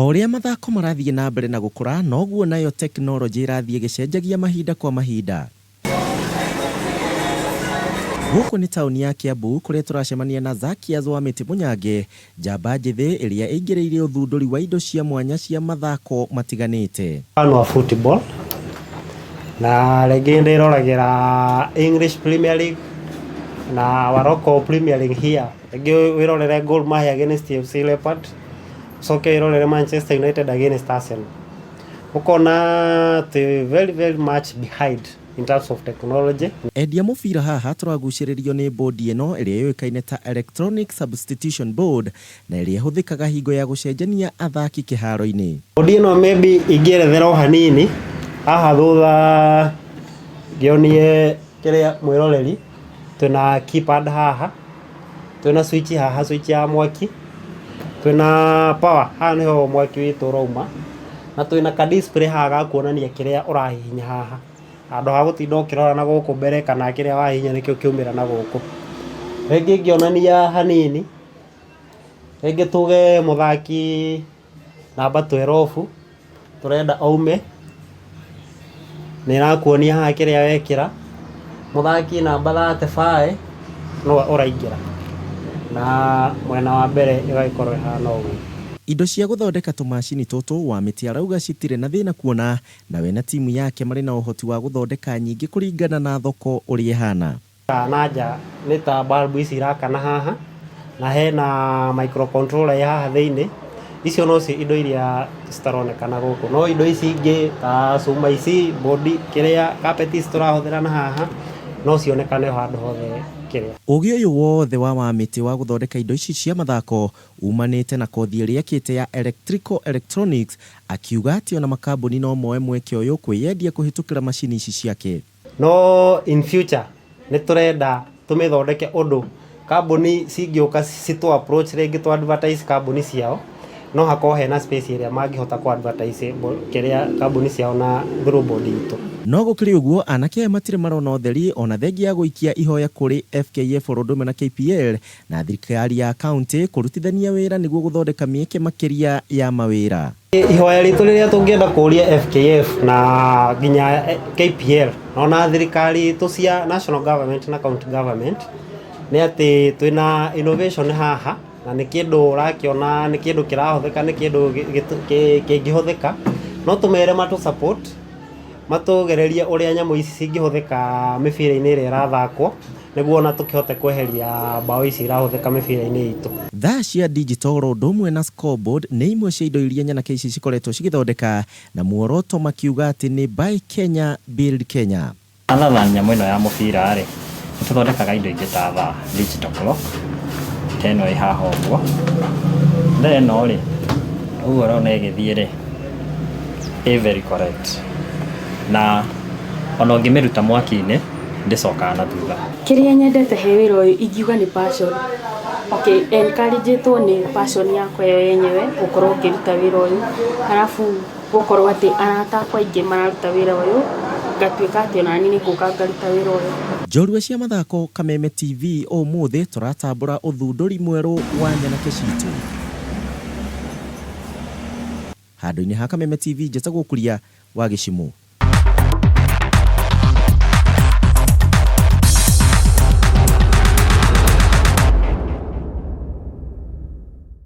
O ũrĩa mathako marathiĩ na mbere na gũkũra, noguo nayo tekinoronjĩ ĩrathiĩ ĩgĩcenjagia mahinda kwa mahinda. Gũkũ nĩ taũni ya Kiambu kũrĩa tũracemania na Zakias wa Mĩtĩ Mũnyange, njamba njĩthĩ ĩrĩa ĩingĩrĩire ũthundũri wa indo cia mwanya cia mathako matiganĩte. Fan wa football na rĩngĩ ndĩroragĩra English Premier League na our local Premier League here. Rĩngĩ wĩrorere Gor Mahia against AFC Leopard, ũcoke wĩrorere Manchester United against Arsenal. Ũkona atĩ very very much behind in terms of technology. Endia mũbira haha tũragucĩrĩrio nĩ bodi ĩno ĩrĩa yũĩkaine ta Electronic Substitution Board na ĩrĩa ĩhũthĩkaga hingo ya gũcenjania athaki kĩharo-inĩ. Bodi ĩno maybe ingĩerethera o hanini haha thutha ngĩonie kĩrĩa mwĩroreri, twĩna keypad haha, twĩna switch haha, switch ya mwaki, twĩna power haha nĩho mwaki witũ ũrauma, na twĩna ka display haha ga kuonania kĩrĩa ũrahihinya haha. Handũ ha gũtinda ũkĩrora na gũkũ mbere kana kĩrĩa wahihinya nĩkĩo kĩaumĩra na gũkũ. Rĩngĩ ingĩonania hanini, rĩngĩ tuge mũthaki namba 12 tũrenda aume, nĩ ĩrakuonia haha kĩrĩa wekĩra, mũthaki namba 35 nĩwe ũraingĩra, na mwena wa mbere ĩgagĩkorwo ĩhana ũguo. Indo cia gũthondeka tũmacini tũtũ Wamĩtĩ arauga citirĩ na thĩna kuona na we na timu yake marĩ na ũhoti wa gũthondeka nyingĩ kũringana na thoko ũrĩa ĩhana. Na nja nĩ ta bulb ici irakana haha, na hena microcontroller ĩ haha thĩinĩ, icio nocio indo iria citaronekana gũkũ, no indo ici ingĩ ta cuma ici, bodi, kĩrĩa carpet ici tũrahũthĩra na haha, no cionekane handũ hothe kĩrĩa. Ũgĩ ũyũ wothe wa Wamĩtĩ wa gũthondeka indo ici cia mathako umanĩte na kothi ĩrĩa ekĩte ya Electrical Electronics, akiuga atĩ ona makambuni no moe mweke ũyũ kwĩyendia kũhĩtũkĩra macini ici ciake. No in future nĩ tũrenda tũmĩthondeke ũndũ kambuni cingĩũka citũ approach rĩngĩ tũ advertise kambuni ciao, no hakorwo hena space ĩrĩa mangĩhota kũ advertise kĩrĩa kambuni ciao na through board itũ. No gũkĩrĩ ũguo anake aya matirĩ marona ũtheri ona thengia ya gũikia ihoya kũrĩ FKF oro ũndũ ũmwe na KPL na thirikari ya kaunti kũrutithania wĩra nĩguo gũthondeka mĩeke makĩria ya mawĩra. Ihoya ritũ rĩrĩa tũngĩenda kũria FKF na nginya KPL ona thirikari itũ cia national government na county government nĩ atĩ twĩna innovation haha na nĩ kĩndũ ũrakĩona nĩ kĩndũ kĩrahũthĩka, nĩ kĩndũ kĩngĩhũthĩka, no tũmere matũ support, matũgererie ũrĩa nyamũ ici cingĩhũthĩka mĩbira-inĩ ĩrĩa ĩrathakwo nĩguo ona tũkĩhote kweheria mbaũ ici irahũthĩka mĩbira-inĩ itũ. Thaa cia digital oro ũndũ ũmwe na scoreboard nĩ imwe cia indo iria nyanake ici cikoretwo cigĩthondeka na muoroto makiuga atĩ nĩ Buy Kenya Build Kenya. Other than nyamũ ĩno ya mũbira rĩ, nĩ tũthondekaga indo ingĩ ta thaa, digital clock ta ĩno ĩ haha ũguo. Thaa ĩno rĩ, ũguo ũrona ĩgĩthiĩ rĩ, ĩ very correct na ona ũngĩmĩruta mwaki-inĩ ndĩcokaga na thutha. Kĩrĩa nyendete he wĩra ũyũ ingiuga nĩ passion. Okay, encourage-ĩtwo nĩ passion yakwa yo yenyewe gũkorwo ngĩruta wĩra ũyũ, arabu gũkorwo atĩ arata akwa aingĩ mararuta wĩra ũyũ, ngatuĩka atĩ onani nĩ ngũka ngaruta wĩra ũyũ. Njorua cia mathako Kameme TV ũmũthĩ tũratambũra ũthundũri mwerũ wa nyanake citũ. Handũ-inĩ ha Kameme TV njĩtagwo Kuria wa Gĩcimũ.